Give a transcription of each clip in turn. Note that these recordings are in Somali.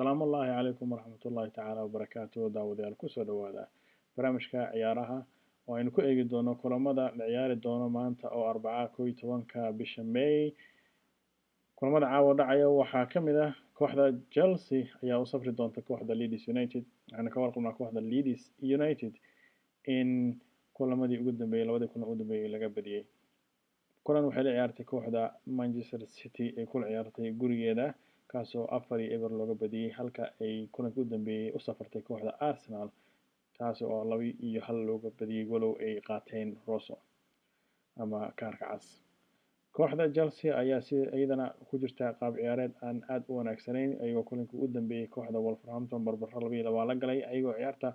Asalaamu ullaahi calaykum waraxmatullaahi tacaala wabarakaatuh. Daawadayaal, kusoo dhawaada barnaamijka ciyaaraha oo aynu ku eegi doono kulamada la ciyaari doono maanta oo Arbaca, 11-ka bisha May. Kulamada caawa dhacaya waxaa ka mid ah kooxda Chelsea ayaa u safri doonta kooxda Leeds United. Waxaynu ka warqabnaa kooxda Leeds United in kulamadii ugu dambeeyey, labadii kulan ugu dambeeyey, laga badiyey. Kulan waxay la ciyaartay kooxda Manchester City ee kula ciyaartay gurigeeda, kaasoo 4-0 looga badiyey, halka ay kulankii u dambeeyey u safartay kooxda Arsenal, taas oo 2-1 looga badiyey, walow ay qaateen roso ama kaarka cas. Kooxda Chelsea ayaa si iyadana ku jirta qaab ciyaareed aan aada u wanaagsanayn, ayagoo kulankii u dambeeyey kooxda Wolverhampton barbaro 2-2 la galay, ayagoo ciyaarta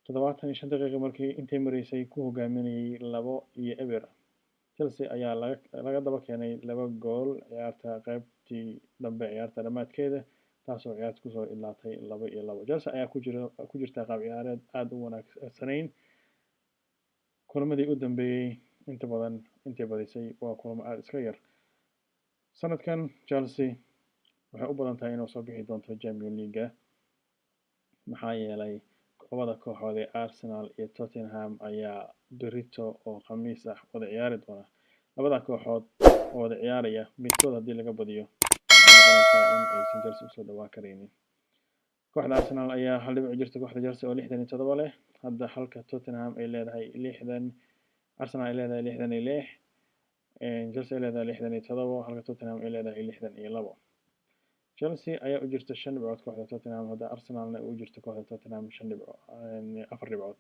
75 daqiiqa markii intay mareysay ku hogaaminayay 2-0. Chelsea ayaa laga daba keenay laba gool ciyaarta qeybtii dambe, ciyaarta dhammaadkeeda, taasoo ciyaarta kusoo idlaatay 2-2. Chelsea ayaa ku jirta qaab ciyaareed aada u wanaagsanayn. Kulamadii u dambeeyey inta badan intay badisay waa kulamo aada iska yar. Sanadkan Chelsea waxay u badan tahay inuu soo bixi doonto Champion League-ga, maxaa yeelay labada kooxood ee Arsenal iyo Tottenham ayaa berito oo Khamiis ah wada ciyaari doona. Labada kooxood oo wada ciyaaraya midkood haddii laga badiyo, waxay noqonaysaa in aysan Chelsea usoo dhawaan karaynin. Kooxda Arsenal ayaa hal dhibic u jirta kooxda Chelsea oo 67 leh hadda, halka Tottenham ay leedahay 60. Arsenal ay leedahay 66, Chelsea ay leedahay 67, halka Tottenham ay leedahay 62. Chelsea ayaa u jirta 5 dhibcood kooxda Tottenham hadda, Arsenalna u jirta kooxda Tottenham shan dhibco, afar dhibcood.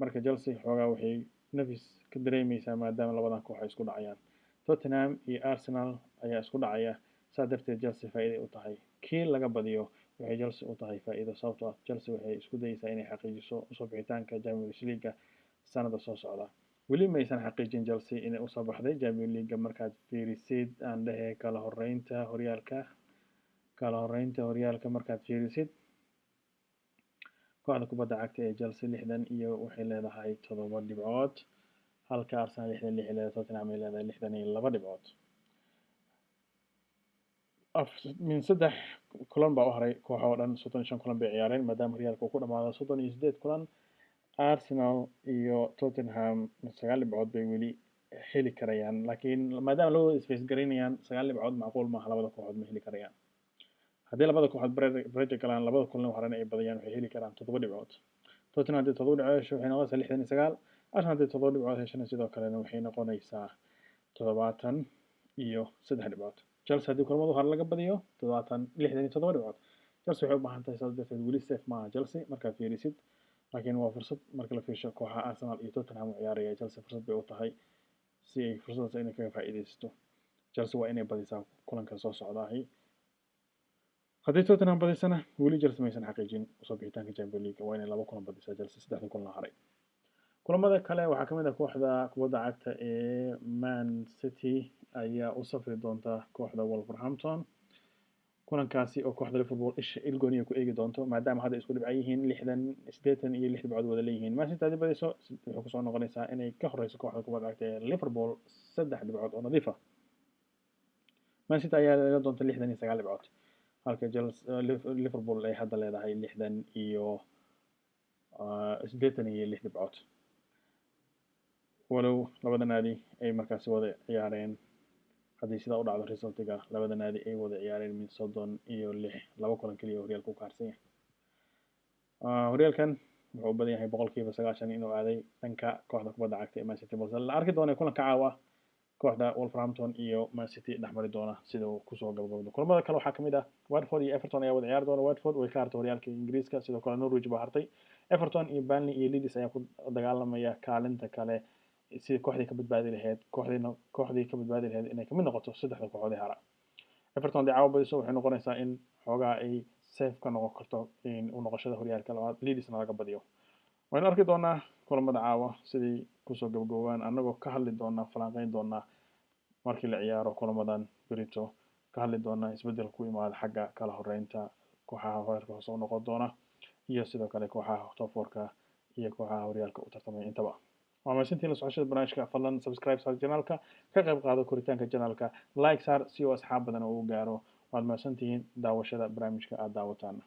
Marka Chelsea xoogaa waxay nafis ka dareemeysaa maadaama labadan koox ay isku dhacayaan. Tottenham iyo Arsenal ayaa isku dhacaya, saa darteed Chelsea faa'iiday u tahay. Kii laga badiyo waxay Chelsea u tahay faa'iido, sababtoo ah Chelsea waxay isku dayeysaa inay xaqiijiso usoo bixitaanka Champions League sanada soo socda. Weli maysan xaqiijin Chelsea inay usoo baxday Champions League. Markaad fiirisid, aan dhehe, kala horeynta horyaalka, kala horeynta horyaalka markaad fiirisid, kooxda kubadda cagta ee Chelsea 60 iyo waxay leedahay 7 dhibcood, halka Arsenal 66 ay leedahay, Tottenham ay leedahay 62 dhibcood. Min saddex kulan baa u haray koox oo dhan. 35 kulan bay ciyaareen, maadaama horyaalka uu ku dhamaado 38 kulan. Arsenal iyo Tottenham 9 dhibcood bay weli heli karayaan, laakiin maadaama labadooda isface garaynayaan, 9 dhibcood macquul maaha, labada kooxood ma heli karayaan. Haddii labada kooxood bareja galaan, labada kulan horena ay badiyaan, waxay heli karaan 7 dhibcood. Tottenham haddii 7 dhibcood hesho, waxay noqonaysaa 69. Arsenal haddii 7 dhibcood heshana, sidoo kalena waxay noqonaysaa 73 dhibcood. Chelsea haddii kulamada hore laga badiyo, 67 dhibcood Chelsea waxay u baahan tahay. Saas darteed weli safe maaha Chelsea markaad fiirisid, laakiin waa fursad marka la fiirsho kooxaha Arsenal iyo Tottenham u ciyaaraya. Chelsea fursad bay u tahay si ay fursadaas inay kaga faa'iidaysato. Chelsea waa inay badisaa kulanka soo socdaahi. Haddii Tottenham badisana, weli Chelsea maysan xaqiijin usoo bixitaanka Champions League. Waa inay laba kulan badisaa Chelsea saddexda kulan la haray. Kulamada kale waxaa kamid ah kooxda kubadda cagta ee Man City ayaa u safri doonta kooxda Wolverhampton, kulankaasi oo kooxda Liverpool isha ilgooniya ku eegi doonto, maadaama hadda isku dhibcan yihiin, 60, 86 dhibcood wada leeyihiin. Man City haddii badiso, wuxuu kusoo noqonaysaa inay ka horeyso kooxda kubadda cagta ee Liverpool 3 dhibcood oo nadiif ah. Man City ayaa leedan doonta 69 dhibcood, halka Liverpool ay hadda leedahay 60 iyo 86 dhibcood, walow labada naadi ay markaasi wada ciyaareen. Haddii sidaa u dhacdo resultiga, labada naadi ay wada ciyaareen min 36, laba kulan keliya horyaalka u kaarsan yahay. Horyaalkan wuxuu u badan yahay 90% inuu aaday dhanka kooxda kubadda cagta ee Man City, balse la arki doona kulanka caawa kooxda Wolverhampton iyo Man City dhexmari doona sida uu kusoo gabagabdo. Kulamada kale waxaa kamid ah Watford iyo Everton ayaa wada ciyaari doona. Watford way ka hartay horyaalka Ingiriiska, sidoo kale Norwich baa hartay. Everton iyo Burnley iyo Leeds ayaa ku dagaalamaya kaalinta kale, si kooxdii ka badbaadi lahayd, kooxdii ka badbaadi lahayd inay kamid noqoto saddexda kooxood ee hara. Everton haddii caawa badiso, waxay noqonaysaa in xoogaa ay safe ka noqon karto in u noqoshada horyaalka labaad, Leedsna laga badiyo. Waynu arki doonaa kulamada caawa siday kusoo gabagabaan, annagoo ka hadli doonaa, falanqeyn doonaa markii la ciyaaro kulamadan berito, ka hadli doonaa isbeddel ku imaada xagga kala horeynta kooxaha horyaalka hoose u noqon doona iyo sidoo kale kooxaha top fourka iyo kooxaha horyaalka u tartamaya intaba. Waa mahadsantiin la socoshada barnaamijka. Fadlan subscribe saar channelka, ka qayb qaado koritaanka channelka, like saar si uu asxaab badan uu gaaro. Waad mahadsantihiin daawashada barnaamijka aada daawataana.